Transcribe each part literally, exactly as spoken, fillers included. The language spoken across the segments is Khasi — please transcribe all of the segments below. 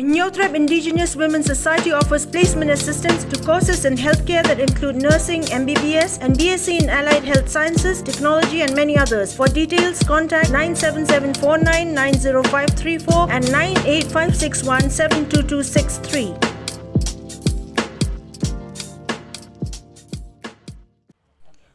Hynñiewtrep Indigenous Women's Society offers placement assistance to courses in healthcare that include nursing, M B B S, and B S c in allied health sciences, technology, and many others. For details, contact nine seven seven four nine nine zero five three four and nine eight five six one seven two two six three.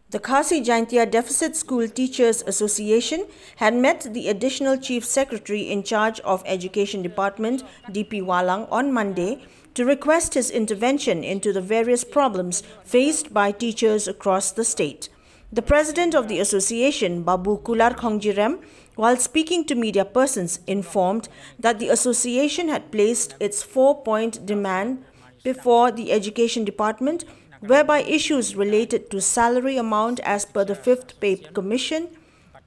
The Khasi Jaintia Deficit School Teachers Association had met the Additional Chief Secretary in charge of Education Department, D P Wahlang, on Monday to request his intervention into the various problems faced by teachers across the state. The president of the association, Babu Kular Khongjirem, while speaking to media persons, informed that the association had placed its four-point demand before the education department, whereby issues related to salary amount as per the fifth pay commission,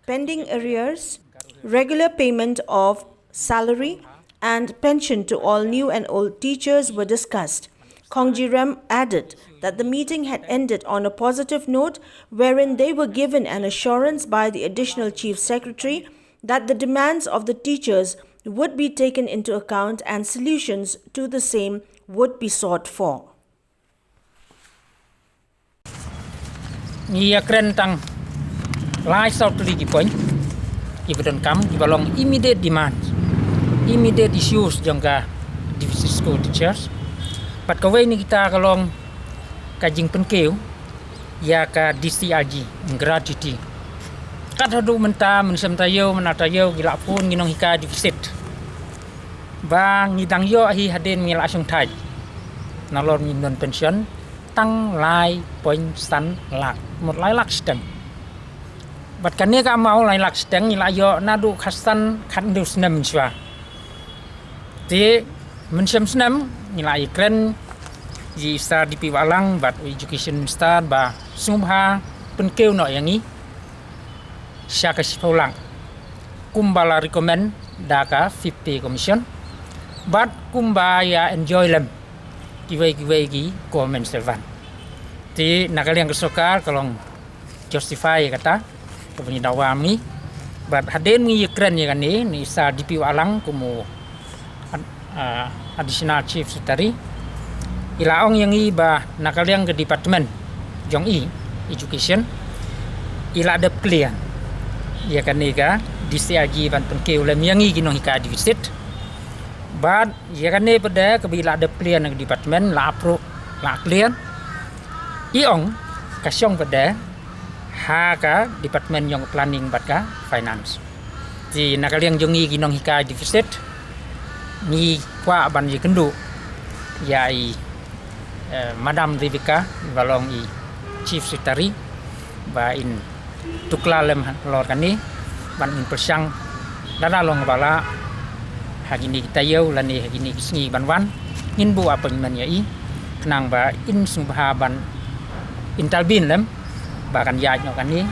pending arrears, regular payment of salary, and pension to all new and old teachers were discussed. Khongjirem added that the meeting had ended on a positive note, wherein they were given an assurance by the additional chief secretary that the demands of the teachers would be taken into account and solutions to the same would be sought for. Ngi ïa kren tang lai saw tylli ki point kiba donkam, kiba long immediate demand, immediate issues jong ka deficit school teachers. Bad kawei na kita ka long ka jingpynkiew ïa ka D C R G, gratuity. Kat haduh mynta, mynsiem taïew, mynta taïew, ki la pun ngi nonghikai deficit. Ba ngi dang ïoh hi hadien ngi la shongthait nalor ngim don pension tang lai point san lak, mut lai lak shiteng. Bad kane ka amount lai lak shiteng ngi la ïoh naduh khatsan khathynriew snem mynshuwa. Te mynshem snem ngi la ïakren ïa i Sir D P Wahlang bad u Education Minister ba sngewbha pynkiew noh ïa ngi sha ka shiphew lak kumba la recommend da ka Fifth Pay Commission bad kumba ïa enjoy lem kiwei kiwei ki government servant. Te na ka liang ka sorkar ka long justify ïa kata kaba ngi dawa mynta. Bad hadien ngi ïakren ïa kane, i Sir D P Wahlang kum u ad-, ah, Additional Chief Secretary, i la ong ïa ngi ba na ka liang ka department jong i, Education, i la dep clear ïa kane ka D C R G ban pynkiew lem ïa ngi ki nonghikai deficit. Bad ïa kane pat de kaba i la dep clear na ka department, la approve, la clear. I ong ka shong pat de ha ka department jong ka planning bad ka finance. Te na ka liang jong ngi ki nonghikai deficit, ngi kwah ban ïakynduh ïa i, eh, Madam Rebecca, ba long i Chief Secretary, ba in tuklar lem halor kane ban ngin pyrshang lada long ba lah ha kine ki taïew lane ha kine ki sngi ban wan, ngin buh appointment ïa i khnang ba in sngewbha ban intervene lem ba kan ïaid noh kane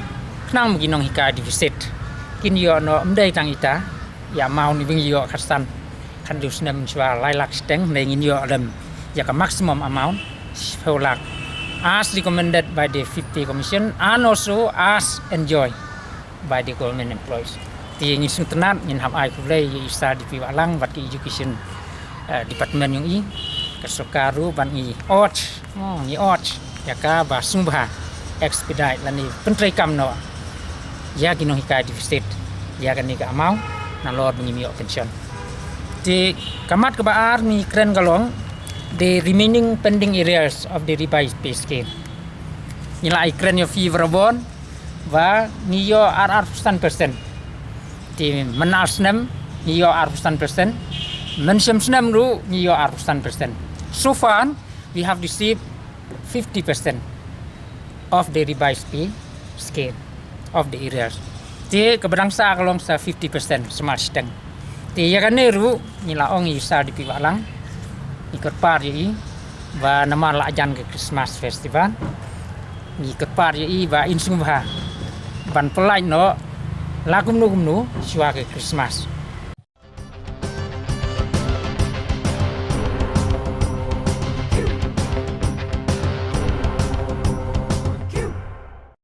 khnang ba ki nonghikai deficit kin ïoh noh, ym dei tang ita ïa amount ba ngi ïoh khatsan khathynriew snem mynshuwa lai lak shiteng, hynrei ngin ïoh lem ïa ka maximum amount shiphew lak as recommended by the Fifth Pay Commission and also as enjoy by the government employees. Te ngi sngewtynnat, ngin hap ai khublei ïa i Sir D P Wahlang bad ki Education, eh, Department jong i, ka sorkar ruh bad ngi urge, oh, ngi urge ïa ka ba sngewbha expedite lane pyntreikam noh ïa ki nonghikai deficit ïa kane ka amount nalor ba ngim ïoh pension. Te ka mat kaba ar ngi kren ka long the remaining pending arrears of the revised pay scale. Ngi la ïakren ïa phi barabor ba ngi ïoh arphew san percent. Te mynta snem ngi ïoh arphew san percent. Mynshem snem ruh ngi ïoh arphew san percent. So far we have received fifty percent of the revised pay scale of the arrears. Te kaba dang sah ka long sa fifty percent, symar shiteng. Te ïa kane ruh ngi la ong ïa i Sir D P Wahlang, ngi kyrpad ïa i ba namar la jan ka Christmas festival, ngi kyrpad ïa i ba in sngewbha ban pynlait noh la kumno kumno shuwa ka Christmas.